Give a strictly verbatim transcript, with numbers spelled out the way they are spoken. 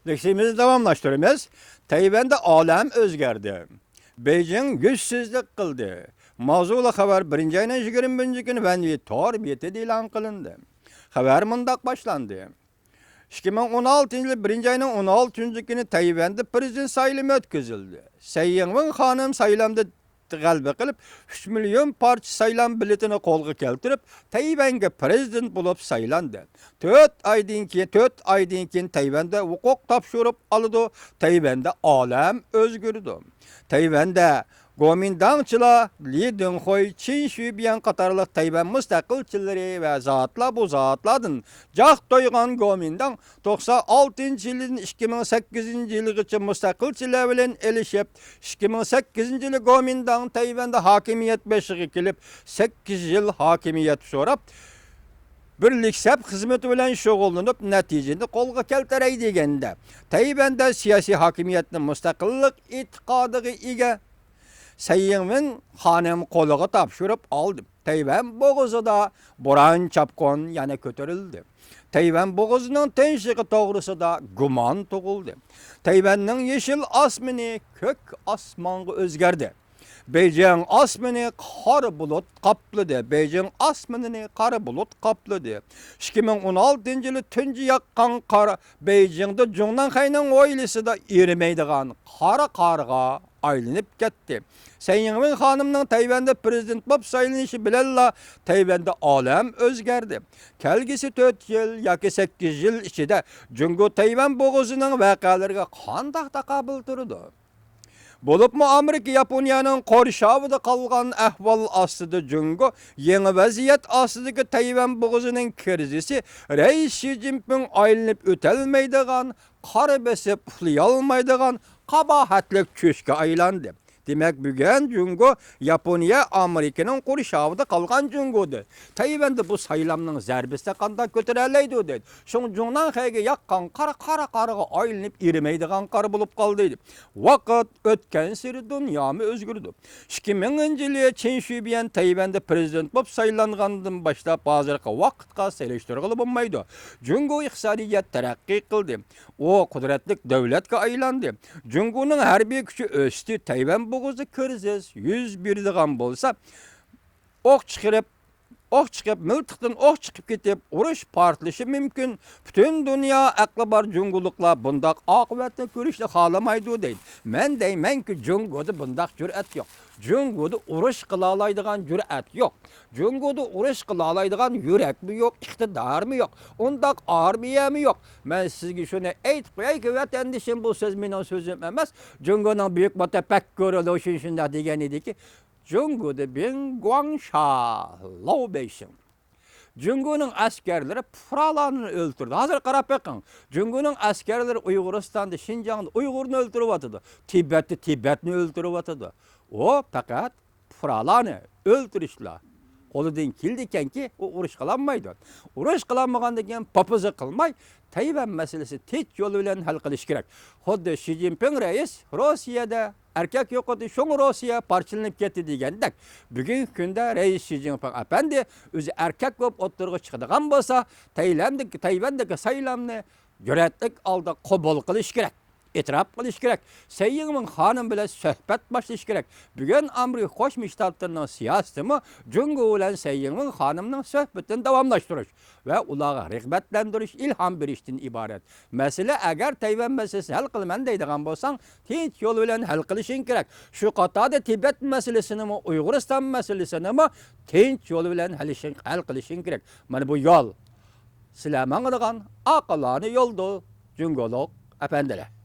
لېكسىيىمىزنى داۋاملاشتۇرىمىز. تەيۋەندە ئالەم ئۆزگەردى. بېيجىڭ يۈزسىزلىك قىلدى. ماۋزۇلۇق خەۋەر بىرىنچى ئاينىڭ يىگىرمە بىرىنچى كۈنى ۋەنۋى تور بېتىدە ئېلان قىلىندى. خەۋەر مۇنداق باشلاندى. ئىككى مىڭ ئون ئالتىنچى يىل بىرىنچى ئاينىڭ ئون ئالتىنچى كۈنى تەيۋەندە پىرېزىدېنت سايلىمى ئۆتكۈزۈلدى. سەي يىڭۋېن خانىم سايلامدا غەلىبە قىلىپ، ئۈچ مىليون پارچە سايلام بېلىتىنى قولغا كەلتۈرۈپ، تەيۋەنگە پىرېزىدېنت بولۇپ سايلاندى. تۆت ئايدىن كېيىن، تۆت ئايدىن كېيىن تەيۋەندە ھوقۇق تاپشۇرۇپ ئالىدۇ. تەيۋەندە ئالەم ئۆزگىرىدۇ. تەيۋەندە گومىنداڭچىلار لى دېڭخۇي، چىن شۈيبيەن قاتارلىق تەيۋەن مۇستەقىلچىلىرى ۋە زاتلار، بۇ زاتلاردىن جاق تويغان گومىنداڭ توقسان ئالتىنچى يىلدىن ئىككى مىڭ سەككىزىنچى يىلغىچە مۇستەقىلچىلەر بىلەن ئېلىشىپ، ئىككى مىڭ سەككىزىنچى يىلى گومىنداڭ تەيۋەندە ھاكىمىيەت بېشىغا كېلىپ، سەككىز يىل ھاكىمىيەت سوراپ، بىرلىك سەپ خىزمىتى بىلەن شۇغۇللىنىپ، نەتىجىنى قولغا كەلتۈرەي دېگەندە، تەيۋەندە سىياسىي ھاكىمىيەتنى مۇستەقىللىق ئېتىقادىغا ئىگە سەي يىڭۋېن خانىم قولىغا تاپشۇرۇپ ئالدى. تەيۋەن بوغۇزىدا بوران-چاپقۇن يەنە كۆتۈرۈلدى. تەيۋەن بوغۇزىنىڭ تىنچلىقى توغرىسىدا گۇمان تۇغۇلدى. تەيۋەننىڭ يېشىل ئاسمىنى كۆك ئاسمانغا ئۆزگەردى. بېيجىڭ ئاسمىنى قارا بۇلۇت قاپلىدى. بېيجىڭ ئاسمىنىنى قارا بۇلۇت قاپلىدى. ئىككى مىڭ ئون ئالتىنچى يىلى تۇنجى ياغقان قار بېيجىڭدا جۇڭناڭخەينىڭ ھويلىسىدا ئېرىمەيدىغان قارا قارغا ئايلىنىپ كەتتى. سەي يىڭۋېن خانىمنىڭ تەيۋەندە پىرېزىدېنت بولۇپ سايلىنىشى بىلەنلا تەيۋەندە ئالەم ئۆزگەردى. كەلگۈسى تۆت يىل ياكى سەككىز يىل ئىچىدە جۇڭگو تەيۋەن بوغۇزىنىڭ ۋەقەلىرىگە قانداق تاقابىل تۇرىدۇ؟ بولۇپمۇ ئامېرىكا ياپونىيەنىڭ قورشاۋىدا قالغان ئەھۋال ئاستىدا جۇڭگو يېڭى ۋەزىيەت ئاستىدىكى تەيۋەن بوغۇزىنىڭ كىرىزىسى رەئىس شى جىنپىڭ ئايلىنىپ ئۆتەلمەيدىغان قارا بېسىپ ئۇخلىيالمايدىغان قاباھەتلىك چۈشكە ئايلاندى. دېمەك، بۈگۈن جۇڭگو ياپونىيە ئامېرىكىنىڭ قورشاۋىدا قالغان جۇڭگودۇر. تەيۋەندە بۇ سايلامنىڭ زەربىسىنى قانداق كۆتۈرەلەيدۇ دەيدۇ. شۇڭا جۇڭناڭخەيگە ياغقان قارا قارا قارغا ئايلىنىپ ئېرىمەيدىغان قار بولۇپ قالدى. ۋاقىت ئۆتكەنسېرى دۇنيامۇ ئۆزگىرىدۇ. ئىككى مىڭىنچى يىلى چېن شۈيبيەن تەيۋەندە پىرېزىدېنت بولۇپ سايلانغاندىن باشلاپ ھازىرقى ۋاقىتقا سېلىشتۇرغىلى بولمايدۇ. جۇڭگو ئىقتىسادىيەت تەرەققىي قىلدى. ئۇ قۇدرەتلىك دۆلەتكە ئايلاندى. جۇڭگونىڭ ھەربىي كۈچى ئۆستى. تەيۋەن بوغۇزى كىرىزىس يۈز بېرىدىغان بولسا، ئوق چىقىرىپ، ئوق چىقىپ، مىلتىقتىن ئوق چىقىپ كېتىپ، ئۇرۇش پارتلىشى مۇمكىن. پۈتۈن دۇنيا ئەقلى بار جۇڭگولۇقلار بۇنداق ئاقىۋەتنى كۆرۈشنى خالىمايدۇ دەيدۇ. مەن دەيمەنكى، جۇڭگودا بۇنداق جۈرئەت يوق. جۇڭگودا ئۇرۇش قىلالايدىغان جۈرئەت يوق. جۇڭگودا ئۇرۇش قىلالايدىغان يۈرەكمۇ يوق، ئىقتىدارمۇ يوق، ئۇنداق ئارمىيەمۇ يوق. مەن سىزگە شۇنى ئېيتىپ قويايكى، ۋەتەندىشىم، بۇ سۆز مېنىڭ سۆزۈم ئەمەس. جۇڭگونىڭ بۈيۈك مۇتەپەككۇرى لۇشۈن شۇنداق دېگەن ئىدىكى، جۇڭگودا بىڭ گۇاڭشا، لو بېيشىڭ. جۇڭگونىڭ ئەسكەرلىرى پۇقرالارنى ئۆلتۈردى. ھازىر قاراپ بېقىڭ. جۇڭگونىڭ ئەسكەرلىرى ئۇيغۇرىستاندا، شىنجاڭدا ئۇيغۇرنى ئۆلتۈرۈۋاتىدۇ. تىبەتتە تىبەتنى ئۆلتۈرۈۋاتىدۇ. ئۇ پەقەت پۇقرالارنى ئۆلتۈرۈشلا قولىدىن كېلىدىكەنكى، ئۇ ئۇرۇش قىلالمايدۇ. ئۇرۇش قىلالمىغاندىن كېيىن پوپوزا قىلماي، تەيۋەن مەسىلىسى تىنچ يول بىلەن ھەل قىلىش كېرەك. خۇددى شى جىنپىڭ رەئىس روسىيەدە ئەركەك يوق ئىدى، شۇڭا روسىيە پارچىلىنىپ كەتتى دېگەندەك، بۈگۈنكى كۈندە رەئىس شى جىنپىڭ ئەپەندى ئۆزى ئەركەك بولۇپ ئوتتۇرىغا چىقىدىغان بولسا، تەيلەندىكى، تەيۋەندىكى سايلامنى جۈرئەتلىك ھالدا قوبۇل قىلىش كېرەك. ئېتىراپ قىلىش كېرەك. سەي يىڭۋېن خانىم بىلەن سۆھبەت باشلاش كېرەك. بۈگۈن ئامېرىكا قوشما شتاتلىرىنىڭ سىياسىتىمۇ جۇڭگو بىلەن سەي يىڭۋېن خانىمنىڭ سۆھبىتىنى داۋاملاشتۇرۇش ۋە ئۇلارغا رىغبەتلەندۈرۈش، ئىلھام بېرىشتىن ئىبارەت. مەسىلە، ئەگەر تەيۋەن مەسىلىسىنى ھەل قىلىمەن دەيدىغان بولساڭ، تىنچ يول بىلەن ھەل قىلىشىڭ كېرەك. شۇ قاتاردا تىبەت مەسىلىسىنىمۇ، ئۇيغۇرىستان مەسىلىسىنىمۇ تىنچ يول بىلەن ھەل قىلىشىڭ كېرەك. مانا بۇ يول. سىلەر ماڭىدىغان ئاقىلانە يولدۇر، جۇڭگولۇق ئەپەندىلەر.